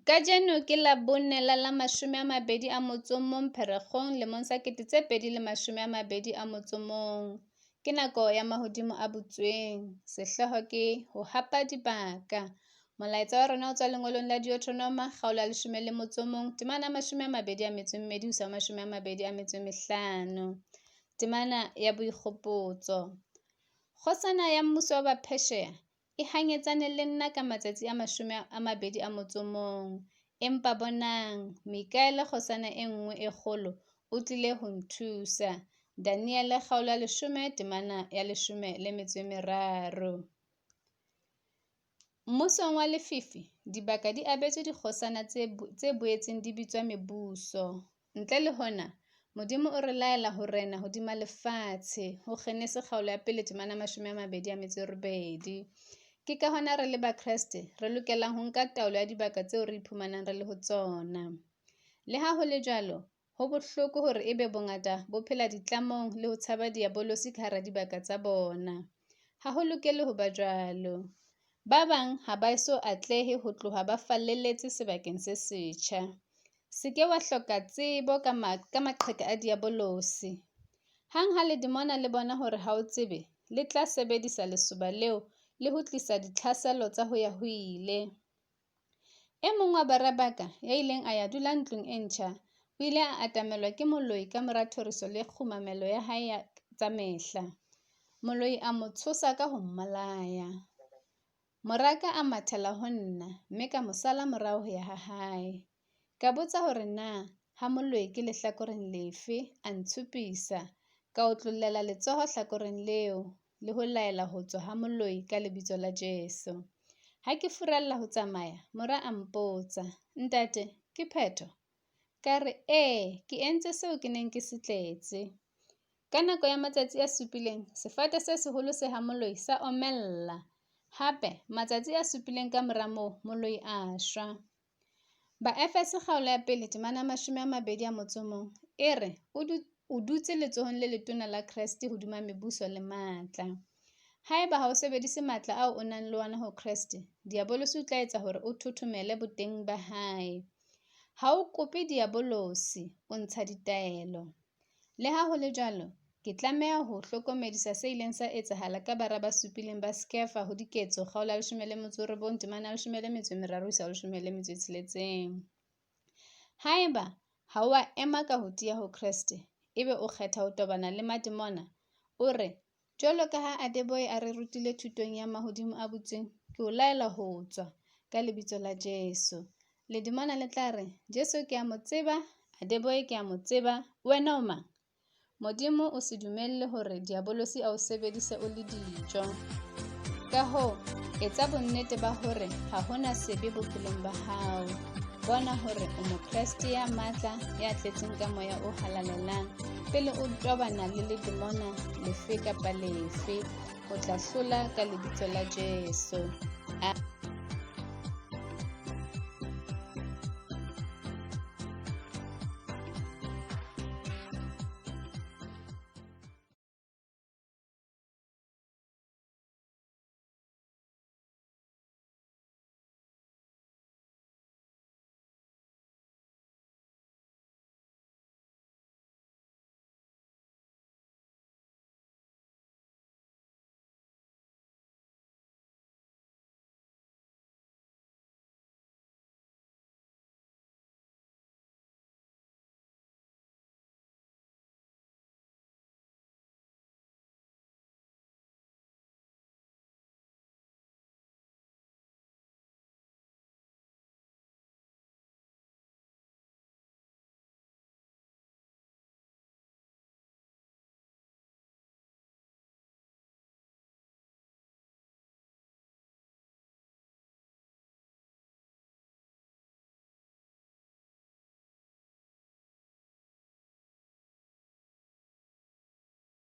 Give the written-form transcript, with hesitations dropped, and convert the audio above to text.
Kajeno ke Labone la la 21 Pherekgong lemong sa 2021. Ke nako ya mahodimo a butsweng. Sehlooho ke Ho hapa dibaka. Molaetsa wa rona o tswa lengolong la Deuteronoma kgaolo ya 11 temana ya 22 ho isa 25. Temana ya boikgopotso. Kgosana ya mmuso wa Bapersia e hanyetsane le nna ka matsatsi a 21. Empa bonang, Mikaele kgosana e nngwe e kgolo, o tlile ho nthusa. Daniele kgaolo ya 10 temana ya 13. Mmusong wa lefifi, dibaka di abetswe dikgosana tse boetseng di bitswa mebuso. Ntle le hona, Modimo o re laela ho rena hodima lefatshe ho Genese kgaolo ya 1 temana 28. Ke ka hona re le Bakreste re lokelang ho nka taolo ya dibaka tseo re iphumanang re le ho tsona. Le ha ho le jwalo, ho bohloko hore ebe bongata bo phela ditlamong le ho tshaba diabolosi ka hara dibaka tsa bona. Ha ho lokele ho ba jwalo. Ba bang ha ba eso atlehe ho tloha ba falleletse sebakeng se setjha. Se ke wa hloka tsebo ka ka maqheka a diabolosi. Hang ha ledemona le bona hore ha o tsebe, le tla sebedisa lesoba leo le ho tlisa ditlhaselo tsa ho ya ho ile. E mong wa bara ba ka ya ileng a ya dula ntlong e ntjha, o ile a atamelwa ke moloi ka mora thoriso le kgumamelo ya hae ya tsa mehla. Moloi a mo tshosa ka ho mmolaya. Moraka a mathela ho nna mme ka mo sala morao ho ya ha hae. Ka botsa hore na ha moloi ke lehlakoreng lefe, a ntshupisa. Ka otlollela letsoho hlakoreng leo le ho laela ho tswa ha moloi ka lebitso la Jesu. Ha ke furalla ho tsamaya, mora a mpotsa, "Ntate, ke phetho?" Ka re, "Ee, ke entse seo ke neng ke se tletse." Ka nako ya matsatsi a supileng, sefate se seholo se ha moloi sa omella. Hape, matsatsi a supileng ka mora moo, moloi a shwa. Baefese kgaolo ya pele temana ya 21 e re o dutse letsohong le letona la Kreste hodima mebuso le matla. Haeba ha o sebedise matla ao o nang le ona ho Kreste, diabolosi o tla etsa hore o thothomele boteng ba hae. Ha o kope diabolosi, o ntsha ditaelo. Le ha ho le jwalo, ke tlameha ho hlokomedisa se ileng sa etsahala ka bara ba supileng ba Skefa ho Diketso kgaolo ya 19 temana ya 13 ho isa 16. Haeba ha o a ema ka ho tiya ho Kreste, ebe o kgetha ho tobana le mademona, o re, Jwalo ka ha Adeboye a re rutile thutong ya mahodimo a butsweng, ke o laela ho tswa, ka lebitso la Jesu. Ledemona le tla re, Jesu ke a mo tseba, Adeboye ke a mo tseba, wena o mang? Modimo o se dumelle hore diabolosi a o sebedise o le dijo. Ka hoo, etsa bonnete ba hore ha hona sebe bophelong ba hao. Bona hore o Mokreste ya matla ya tletseng ka moya o halalelang pele o tobana le ledemona lefe kapa lefe. O tla hlola ka lebitso la Jesu.